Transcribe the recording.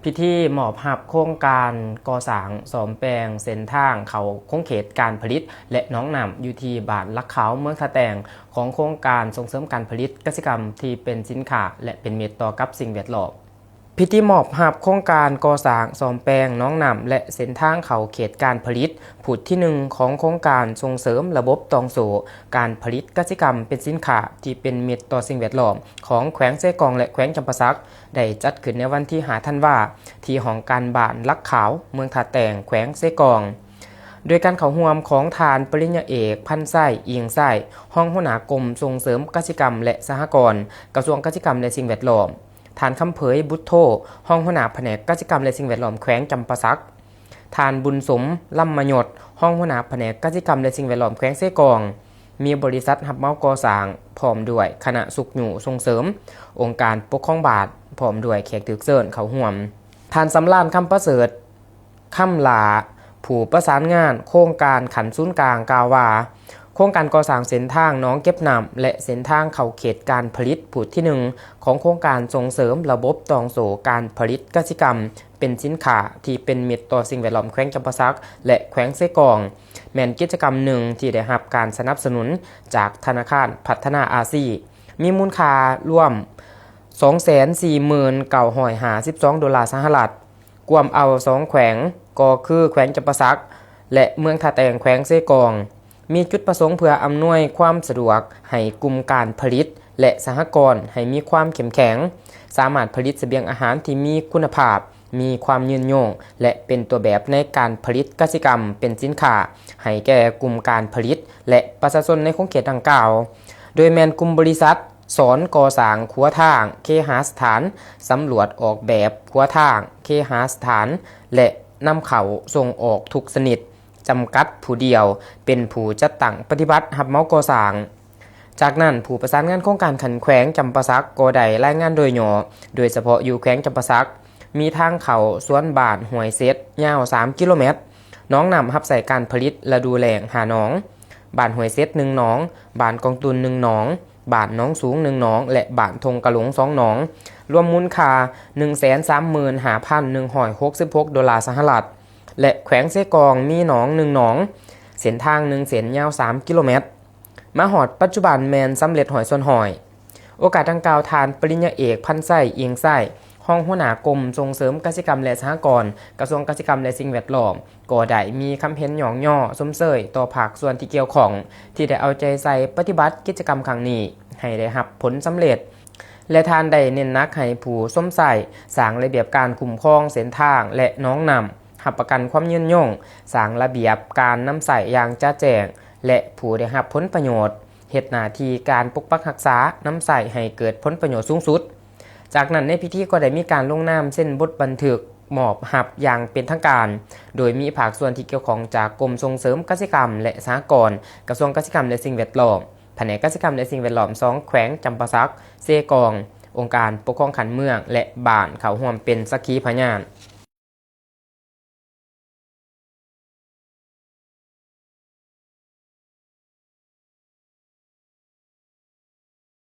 ພິທີມອບຮັບໂຄງການກໍ່ສ້າງສ້ອມແປງເສັ້ນທາງເຂົ້າຂົງເຂດການຜະລິດ ແລະ ໜອງນ້ຳ ຢູ່ທີ່ບ້ານຫຼັກຂາວ ເມືອງທ່າແຕງ ຂອງໂຄງການສົ່ງເສີມການຜະລິດກະສິກຳທີ່ເປັນສິນຄ້າ ແລະ ເປັນມິດຕໍ່ກັບສິ່ງແວດລ້ອມ. ພິທີມອບຮັບໂຄງການກໍ່ສ້າງສ້ອມແປງໜອງນ້ຳ ແລະ ເສັ້ນທາງເຂົ້າເຂດການຜະລິດ ພູດທີໜຶ່ງ ຂອງໂຄງການສົ່ງເສີມລະບົບຕ່ອງໂສ້ການຜະລິດກະສິກຳເປັນສິນຄ້າທີ່ເປັນມິດຕໍ່ສິ່ງແວດລ້ອມ ຂອງແຂວງເຊກອງ ແລະ ແຂວງຈຳປາສັກ ໄດ້ຈັດຂຶ້ນໃນວັນທີຫ້າ ທັນວາ ທີ່ຫ້ອງການບ້ານຫຼັກຂາວ ເມືອງທ່າແຕງ ແຂວງເຊກອງ ໂດຍການເຂົ້າຮ່ວມຂອງທ່ານປະລິນຍາເອກ ພັນໄຊ ອີງໄຊ ຮອງຫົວໜ້າກົມສົ່ງເສີມກະສິກຳ ແລະ ສະຫະກອນ ກະຊວງກະສິກຳ ແລະ ສິ່ງແວດລ້ອມ, ທ່ານ ຄຳເຜີຍ ບຸດໂທ ຮອງຫົວໜ້າພະແນກກະສິກຳ ແລະ ສິ່ງແວດລ້ອມ ແຂວງຈຳປາສັກ, ທ່ານ ບຸນສົມ ລຳມະຍົດ ຮອງຫົວໜ້າພະແນກກະສິກຳ ແລະ ສິ່ງແວດລ້ອມ ແຂວງເຊກອງ, ມີບໍລິສັດຮັບເໝົາກໍ່ສ້າງ ພ້ອມດ້ວຍຄະນະຊຸກຍູ້ສົ່ງເສີມ, ອົງການປົກຄອງບ້ານ ພ້ອມດ້ວຍແຂກຖືກເຊີນເຂົ້າຮ່ວມ. ທ່ານ ສຳລານ ຄຳປະເສີດ ຄຳຫຼ້າ ຜູ້ປະສານງານໂຄງການຂັ້ນສູນກາງ ກ່າວວ່າ ໂຄງການກໍ່ສ້າງເສັ້ນທາງໜອງເກັບນ້ຳ ແລະ ເສັ້ນທາງເຂົ້າເຂດການຜະລິດພູດທີໜຶ່ງ ຂອງໂຄງການສົ່ງເສີມລະບົບຕ່ອງໂສ້ການຜະລິດກະສິກຳເປັນສິນຄ້າທີ່ເປັນມິດຕໍ່ສິ່ງແວດລ້ອມແຂວງຈຳປາສັກ ແລະ ແຂວງເຊກອງ ແມ່ນກິດຈະກຳໜຶ່ງທີ່ໄດ້ຮັບການສະໜັບສະໜູນຈາກທະນາຄານພັດທະນາອາຊີ ມີມູນຄ່າລວມ ສອງແສນສີ່ໝື່ນເກົ້າຮ້ອຍຫ້າສິບສອງໂດລາສະຫະລັດ. ກວມເອົາສອງແຂວງ ກໍຄືແຂວງຈຳປາສັກ ແລະ ເມືອງທ່າແຕງ ແຂວງເຊກອງ ມີຈຸດປະສົງເພື່ອອຳນວຍຄວາມສະດວກໃຫ້ກຸ່ມການຜະລິດ ແລະ ສະຫະກອນໃຫ້ມີຄວາມເຂັ້ມແຂງ, ສາມາດຜະລິດສະບຽງອາຫານທີ່ມີຄຸນນະພາບ, ມີຄວາມຍືນຍົງ ແລະ ເປັນຕົວແບບໃນການຜະລິດກະສິກຳເປັນສິນຄ້າໃຫ້ແກ່ກຸ່ມການຜະລິດ ແລະ ປະຊາຊົນໃນຂົງເຂດດັ່ງກ່າວ, ໂດຍແມ່ນກຸ່ມບໍລິສັດ ສອນກໍ່ສ້າງຂົວທາງເຄຫະສະຖານ, ສຳຫຼວດອອກແບບຂົວທາງເຄຫະສະຖານ ແລະ ນຳເຂົ້າສົ່ງອອກທຸກຊະນິດ ຈຳກັດຜູ້ດຽວ ເປັນຜູ້ຈັດຕັ້ງປະຕິບັດຮັບເໝົາກໍ່ສ້າງ. ຈາກນັ້ນ, ຜູ້ປະສານງານໂຄງການຂັ້ນແຂວງຈຳປາສັກກໍໄດ້ລາຍງານໂດຍຫຍໍ້, ໂດຍສະເພາະຢູ່ແຂວງຈຳປາສັກ ມີທາງເຂົ້າສວນບ້ານຫ້ວຍເສັດ ຍາວສາມກິໂລແມັດ, ໜອງນ້ຳຮັບໃຊ້ການຜະລິດລະດູແລ້ງຫ້າໜອງ, ບ້ານຫ້ວຍເສັດໜຶ່ງໜອງ, ບ້ານກອງຕຸນໜຶ່ງໜອງ, ບ້ານໜອງສູງໜຶ່ງໜອງ ແລະ ບ້ານທົ່ງກະຫຼົງສອງໜອງ, ລວມມູນຄ່າໜຶ່ງແສນສາມໝື່ນຫ້າພັນໜຶ່ງຮ້ອຍຫົກສິບຫົກໂດລາສະຫະລັດ ແລະ ແຂວງເຊກອງມີໜອງໜຶ່ງໜອງ, ເສັ້ນທາງໜຶ່ງເສັ້ນຍາວສາມກິໂລແມັດ. ມາຮອດປັດຈຸບັນແມ່ນສຳເລັດຮ້ອຍສ່ວນຮ້ອຍ. ໂອກາດດັ່ງກ່າວ, ທ່ານປະລິນຍາເອກ ພັນໄຊ ອີງໄຊ ຮອງຫົວໜ້າກົມສົ່ງເສີມກະສິກຳ ແລະ ສະຫະກອນ ກະຊວງກະສິກຳ ແລະ ສິ່ງແວດລ້ອມ ກໍໄດ້ມີຄຳເຫັນຍ້ອງຍໍຊົມເຊີຍຕໍ່ພາກສ່ວນທີ່ກ່ຽວຂ້ອງ ທີ່ໄດ້ເອົາໃຈໃສ່ປະຕິບັດກິດຈະກຳຄັ້ງນີ້ໃຫ້ໄດ້ຮັບຜົນສຳເລັດ ແລະ ທ່ານໄດ້ເນັ້ນໜັກໃຫ້ຜູ້ຊົມໃຊ້ສ້າງລະບຽບການຄຸ້ມຄອງເສັ້ນທາງ ແລະ ໜອງນ້ຳ, ຮັບປະກັນຄວາມຍືນຍົງ, ສ້າງລະບຽບການນຳໃຊ້ຢ່າງຈະແຈ້ງ ແລະ ຜູ້ໄດ້ຮັບຜົນປະໂຫຍດ ເຮັດໜ້າທີ່ການປົກປັກຮັກສາ, ນຳໃຊ້ໃຫ້ເກີດຜົນປະໂຫຍດສູງສຸດ. ຈາກນັ້ນໃນພິທີກໍໄດ້ມີການລົງນາມເຊັນບົດບັນທຶກມອບຮັບຢ່າງເປັນທາງການ, ໂດຍມີພາກສ່ວນທີ່ກ່ຽວຂ້ອງຈາກກົມສົ່ງເສີມກະສິກຳ ແລະ ສະຫະກອນ, ກະຊວງກະສິກຳ ແລະ ສິ່ງແວດລ້ອມ, ພະແນກກະສິກຳ ແລະ ສິ່ງແວດລ້ອມ ສອງແຂວງຈຳປາສັກ, ເຊກອງ, ອົງການປົກຄອງຂັ້ນເມືອງ ແລະ ບ້ານເຂົ້າຮ່ວມເປັນສັກຂີພະຍານ.